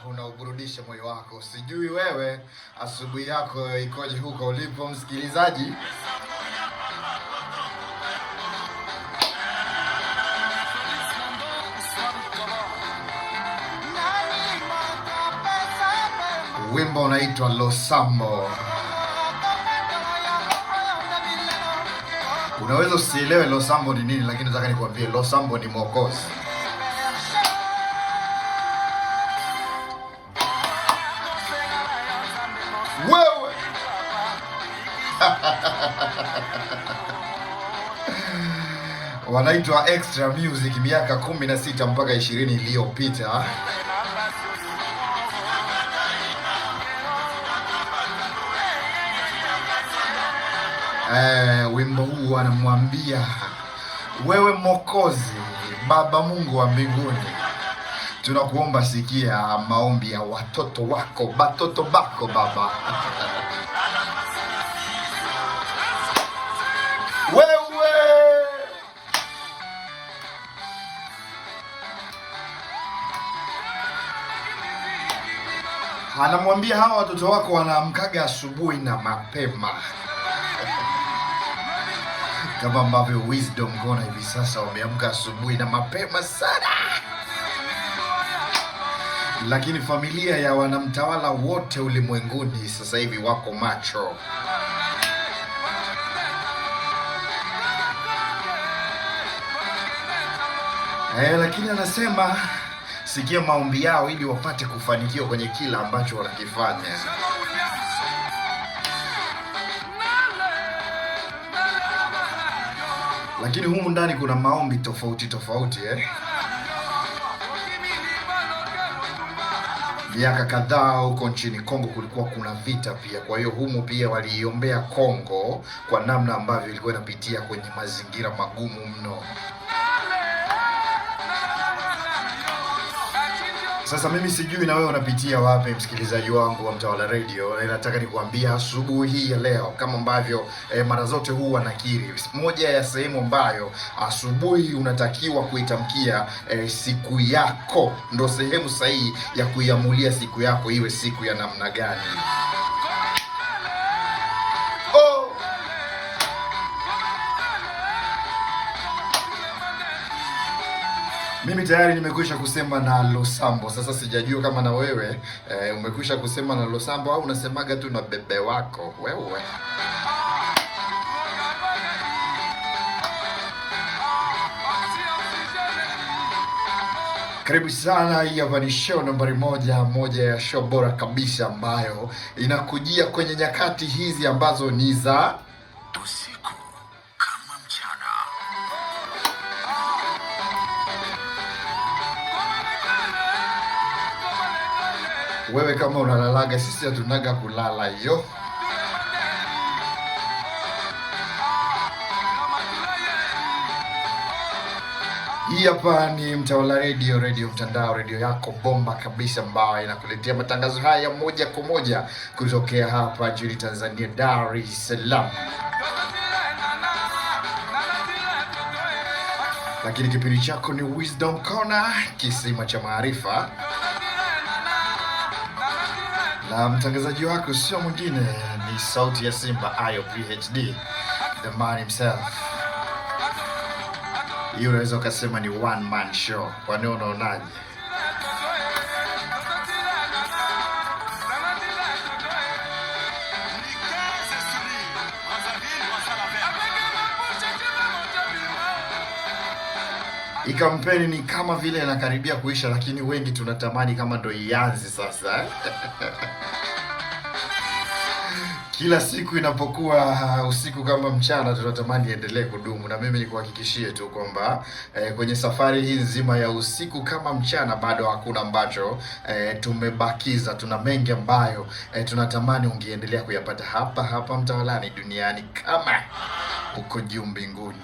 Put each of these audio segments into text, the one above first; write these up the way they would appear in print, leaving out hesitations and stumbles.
Unauburudisha moyo wako. Sijui wewe asubuhi yako ikoje huko ulipo msikilizaji. Wimbo unaitwa Losambo. Unaweza usielewe Losambo ni nini, lakini nataka nikuambie Losambo ni mwokozi. Wewe wanaitwa Extra Music miaka 16 mpaka 20 iliyopita. Wimbo huu anamwambia wewe Mwokozi, Baba Mungu wa mbinguni, tunakuomba sikia maombi ya watoto wako, batoto bako Baba. Wewe anamwambia hawa watoto wako wanaamkaga asubuhi na mapema kama ambavyo Wisdom Corner hivi sasa wameamka asubuhi na mapema sana, lakini familia ya wanamtawala wote ulimwenguni sasa hivi wako macho. Lakini anasema sikia maombi yao ili wapate kufanikiwa kwenye kila ambacho wanakifanya. Lakini humu ndani kuna maombi tofauti tofauti. Miaka kadhaa huko nchini Kongo kulikuwa kuna vita pia, kwa hiyo humu pia waliiombea Kongo kwa namna ambavyo ilikuwa inapitia kwenye mazingira magumu mno. Sasa mimi sijui na wewe unapitia wapi, msikilizaji wangu wa Mtawala Radio, na nataka nikuambia asubuhi hii ya leo, kama ambavyo mara zote huwa nakiri, moja ya sehemu ambayo asubuhi unatakiwa kuitamkia siku yako, ndo sehemu sahihi ya kuiamulia siku yako iwe siku ya namna gani. Oh! Mimi tayari nimekwisha kusema na Losambo. Sasa sijajua kama na wewe umekwisha kusema na Losambo au unasemaga tu na bebe wako wewe. Karibu sana, hii hapa ni show nambari moja ya show bora kabisa ambayo inakujia kwenye nyakati hizi ambazo ni za usiku kama mchana. Wewe kama unalalaga, sisi hatunaga kulala yo. Hii hapa ni Mtawala Radio, radio mtandao, radio yako bomba kabisa ambayo inakuletea matangazo haya moja kwa moja kutokea hapa nchini Tanzania, Dar es Salaam. Lakini kipindi chako ni Wisdom Corner, kisima cha maarifa, na mtangazaji wako sio mwingine ni sauti ya Simba, Ayo PhD, the man himself. Hii unaweza ukasema ni one man show. Kwani unaonaje? Hii kampeni ni kama vile inakaribia kuisha, lakini wengi tunatamani kama ndo ianze sasa. Kila siku inapokuwa usiku kama mchana, tunatamani iendelee kudumu, na mimi nikuhakikishie tu kwamba kwenye safari hii nzima ya usiku kama mchana bado hakuna ambacho tumebakiza. Tuna mengi ambayo tunatamani ungeendelea kuyapata hapa hapa Mtawalani, duniani kama uko juu mbinguni.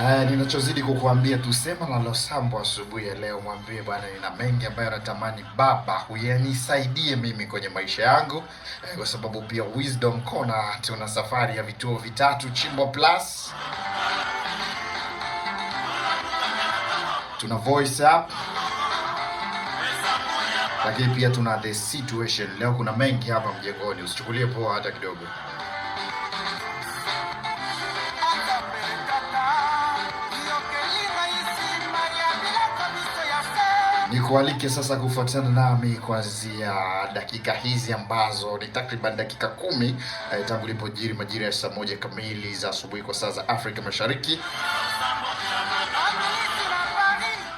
Ninachozidi kukuambia tusema na Losambo asubuhi ya leo, mwambie bwana, nina mengi ambayo natamani baba huyanisaidie mimi kwenye maisha yangu, kwa sababu pia Wisdom Corner tuna safari ya vituo vitatu Chimbo Plus, tuna Voice Up, lakini pia tuna The Situation. Leo kuna mengi hapa mjengoni, usichukulie poa hata kidogo. Nikualike sasa kufuatana nami kuanzia dakika hizi ambazo ni takriban dakika 10 tangu ilipojiri majira ya saa 1 kamili za asubuhi kwa saa za Afrika Mashariki.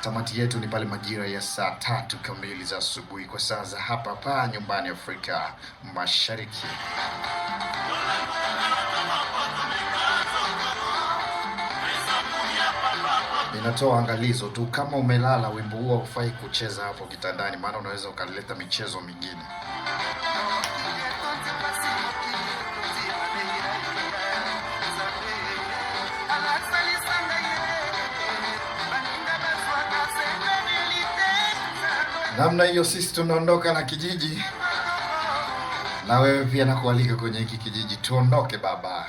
Tamati yetu ni pale majira ya saa 3 kamili za asubuhi kwa saa za hapa hapa nyumbani Afrika Mashariki. Ninatoa angalizo tu, kama umelala wimbo huo haufai kucheza hapo kitandani, maana unaweza ukaleta michezo mingine. Namna hiyo sisi tunaondoka na kijiji, na wewe pia nakualika kwenye hiki kijiji, tuondoke baba.